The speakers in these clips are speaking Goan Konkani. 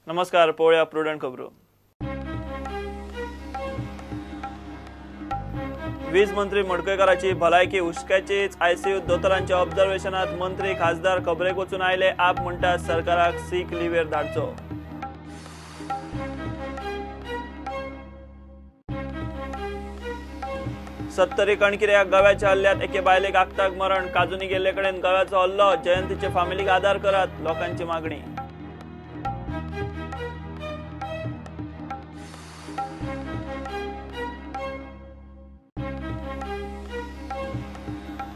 नमस्कार, पळोवया प्रुडंट खबरो. वीज मंत्री मडकयकाराची भलायकी हुस्क्याचीच. आयसीयू दोतोरांच्या ऑब्झर्वेशनात मंत्री खासदार खबरेक वचून आयले. आप म्हणटा सरकाराक सीक लिव्हेर धाडचो. सत्तरी कणकिऱ्या गव्याच्या हल्ल्यात एके बायलेक आक्ताक मरण. काजूनी गेल्ले कडेन गव्याचो हल्लो. जयंतीचे फामिलीक आदार करात, लोकांची मागणी.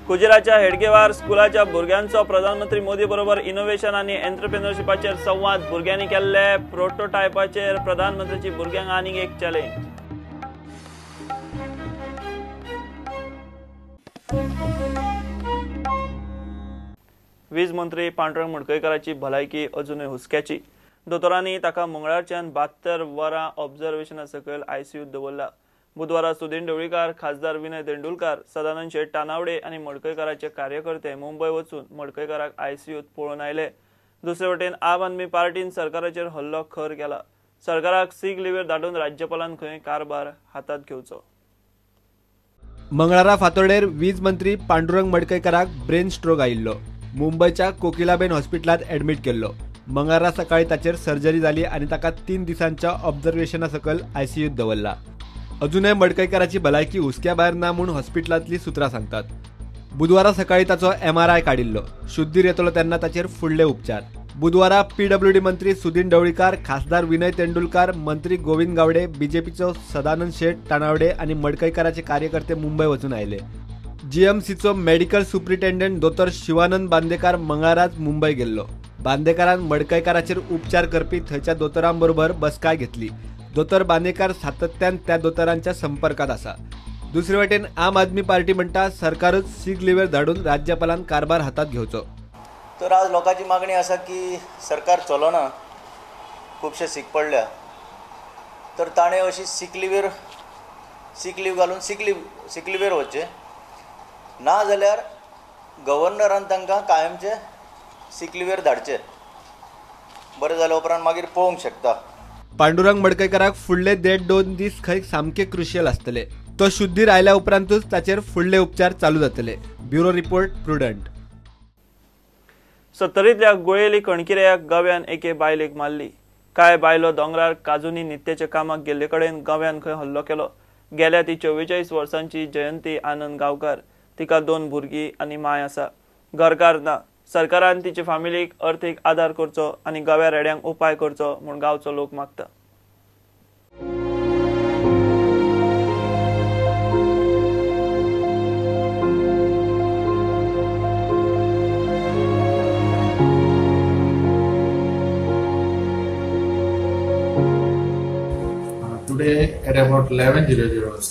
कुजिराच्या हेडगेवार स्कुलाच्या भुरग्यांचो प्रधानमंत्री मोदी बरोबर इनोव्हेशन आनी एंटरप्रेन्योरशिपाचेर संवाद. भुरग्यांनी केल्ले प्रोटोटायपाचेर प्रधानमंत्र्याची भुरग्यांक आनीक एक चॅलेंज. वीज मंत्री पांडुरंग मडकयकाराची भलायकी अजूनय हुस्क्याची. दोतोरांनी ताका मंगळारच्यान 72 वरां ऑब्झर्वेशना सकयल आयसीयूत दवरला. बुधवारा सुदीन ढवळीकार, खासदार विनय तेंडुलकार, सदानंद शेट तानावडे आनी मडकयकाराचे कार्यकर्ते मुंबय वचून मडकयकाराक आयसीयूत पळोवन आयले. दुसरे वटेन आम आदमी पार्टीन सरकाराचेर हल्लो खर केला. सरकाराक सीक लिव्हेर धाडून राज्यपालान खंय कारभार हातात घेवचो. मंगळारा फातोडेर वीज मंत्री पांडुरंग मडकयकाराक ब्रेन स्ट्रोक आयिल्लो. मुंबयच्या कोकिलाबेन हॉस्पिटलांत ॲडमीट केल्लो. मंगळारा सकाळी ताचेर सर्जरी जाली आनी ताका 3 दिसांच्या ऑब्झर्वेशना सकयल आयसीयूत दवरला. अजूनय मडकयकाराची भलायकी हुस्क्या भायर ना म्हूण हॉस्पिटलांतली सुत्रां सांगतात. बुधवारा सकाळी ताचो MRI काडिल्लो. शुद्धीर येतलो तेन्ना ताचेर फुडले उपचार. बुधवारा PWD मंत्री सुदीन ढवळीकार, खासदार विनय तेंडुलकार, मंत्री गोविंद गावडे, बीजेपीचो सदानंद शेट तानावडे आनी मडकयकाराचे कार्यकर्ते मुंबय वचून आयले. जीएमसीचो मेडिकल सुप्रिटेंडंट दोतोर शिवानंद बांदेकार मंगळाराच मुंबय गेल्लो. बांदेकारान मडकयकाराचेर उपचार करपी थंयच्या दोतोरांबरोबर बसकाय घेतली. दोतोर बांदेकार सातत्यान त्या दोतोरांच्या संपर्कात आसा. दुसरे वटेन आम आदमी पार्टी म्हणटा सरकारूच सीक लिव्हेर धाडून राज्यपालान कारभार हातात घेवचो. तर आज लोकांची मागणी आसा की सरकार चलना, खुबशे सीक पडल्या, तर ताणें अशी सीक लीव घालून सीक लिव्हेर वचचें, ना जाल्यार गव्हर्नरान तांकां कायमचें सीक लिव्हेर धाडचें. बरें जाल्या उपरांत मागीर पळोवंक शकता. पांडुरंग मडकयकाराक फुडले 1.5-2 दीस खंय सामके क्रुशियल आसतले. तो शुद्धीर आयल्या उपरांतूच ताचेर फुडले उपचार चालू जातले. Bureau report, Prudent. सत्तरींतल्या गुळेली कणकिऱ्या गव्यान एके बायलेक मारली. कांय बायलो दोंगरार काजूनी नित्याच्या कामाक गेल्ले कडेन गव्यान खंय हल्लो केलो. गेल्या ती 44 वर्सांची जयंती आनंद गांवकार. तिका 2 भुरगीं आनी माय आसा. घरकार ना. सरकारान तिचे फामिलीक अर्थीक आदार करचो आनी गव्या रेड्यांक उपाय करचो म्हूण गांवचो लोक मागता. Today at about 11:00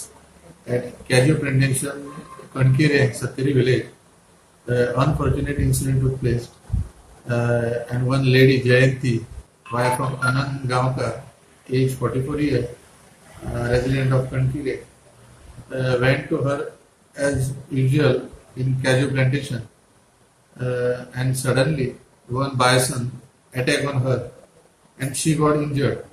at Cashew Plantation, Kankire, Sattari village, the unfortunate incident took place, and one lady, Jayanti, wife of Anand Gaonkar, age 44 years, resident of Kankire, went to her as usual in Cashew Plantation, and suddenly one bison attacked on her, and she got injured.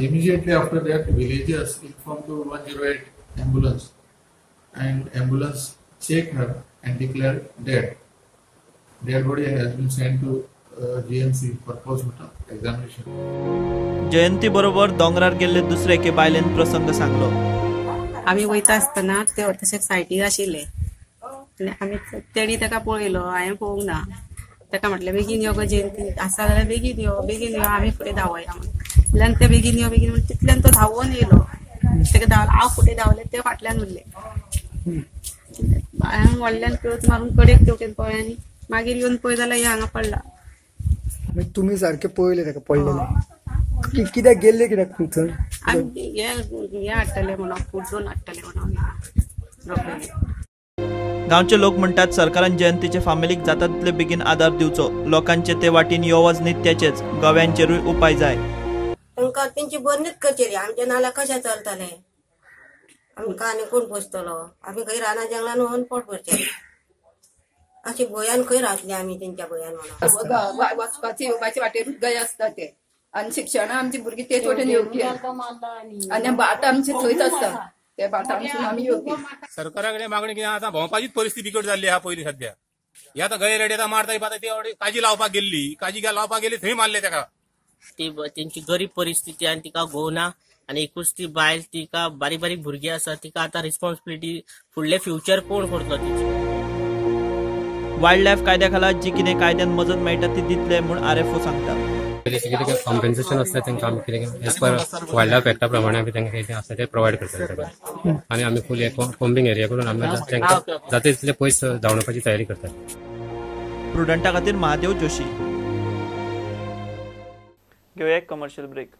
Immediately after that, villagers informed to 108 ambulance, and ambulance checked her and declared dead. Dead body has been sent to GMC for postmortem examination. जयंती बरोबर दोंगरार गेल्ले दुसरे एके बायलेन प्रसंग सांगलो. आमी वयता आसतना ते तशें सायडीक आशिल्ले आनी आमी तेणी ताका पळयलो, हांवें पळोवंक ना. ताका म्हटलें बेगीन यो गो जयंती, आसा जाल्यार बेगीन यो, बेगीन यो, आमी फुडें धांवया म्हणून. तितल्यान ते बेगीन यो बेगीन म्हण तितल्यान तो धांवून येयलो. ताका धांवलो, हांव फुडें धांवलें, ते फाटल्यान उरले. हांवें व्हडल्यान किळच मारून कडेक तेवटेन पळय आनी मागीर येवन पळय जाल्यार हे हांगा पडला. तुमी सारकें पळयलें ताका पडलेलें कित्याक गेल्ले कित्याक थंय? आमी हे हाडटले म्हणून, फूड हाडटले म्हणून. गांवचे लोक म्हणटात सरकारान जयंतीचे फामिलीक जाता तितले बेगीन आदार दिवचो. लोकांचे ते वाटेन यो वच नित्याचेच. गव्यांचेरूय उपाय जाय. तांकां तेंची बरणीच करचेली. आमच्या नाल्यार कशें चलतलें? आमकां आनी कोण पोसतलो? आमी खंय रानां जंगलान वचून पोट भरचेलें. अशी भंयान खंय रावतले आमी तेंच्या भंयान म्हणून. वचपाची येवपाची वाटेरूच गय आसता ते. आनी शिक्षणां आमची भुरगीं तेच वटेन येवपी आनी बाट आमची थंयच आसता, त्या बाटांसून आमी येवपी. सरकारा कडेन मागणी कितें, आतां भोंवपाचीच परिस्थिती बिकट जाल्ली आहा पयलीं. सद्या ही आतां गैरेडी आतां मारता, आतां ती काजी लावपाक गेल्ली, काजी लावपाक गेली थंय मारले ताका. ती तेंची गरीब परिस्थिती आनी तिका घोव ना आनी एकूच ती बायल, तिका बारीक बारीक भुरगीं आसा, तिका आतां रिस्पॉन्सिबिलिटी फुडले फ्युचर कोण करतलो तिची. वायल्ड लायफ कायद्या खाला जी कितें कायद्यान मजत मेळटा ती दितले म्हूण आरएफओ सांगता. कितें कॉम्पेन्सेशन आसता तांकां आमी कितें एज पर वायल्ड लायफ एक्टा प्रमाणे आमी तांकां कितें आसता तें प्रोवायड करतात आनी आमी फूल कोम्बिंग एरिया करून आमी तांकां जाता तितले पयस धांवडोवपाची तयारी करतात. प्रुडंटा खातीर महादेव जोशी. घेवया एक कमर्शियल ब्रेक.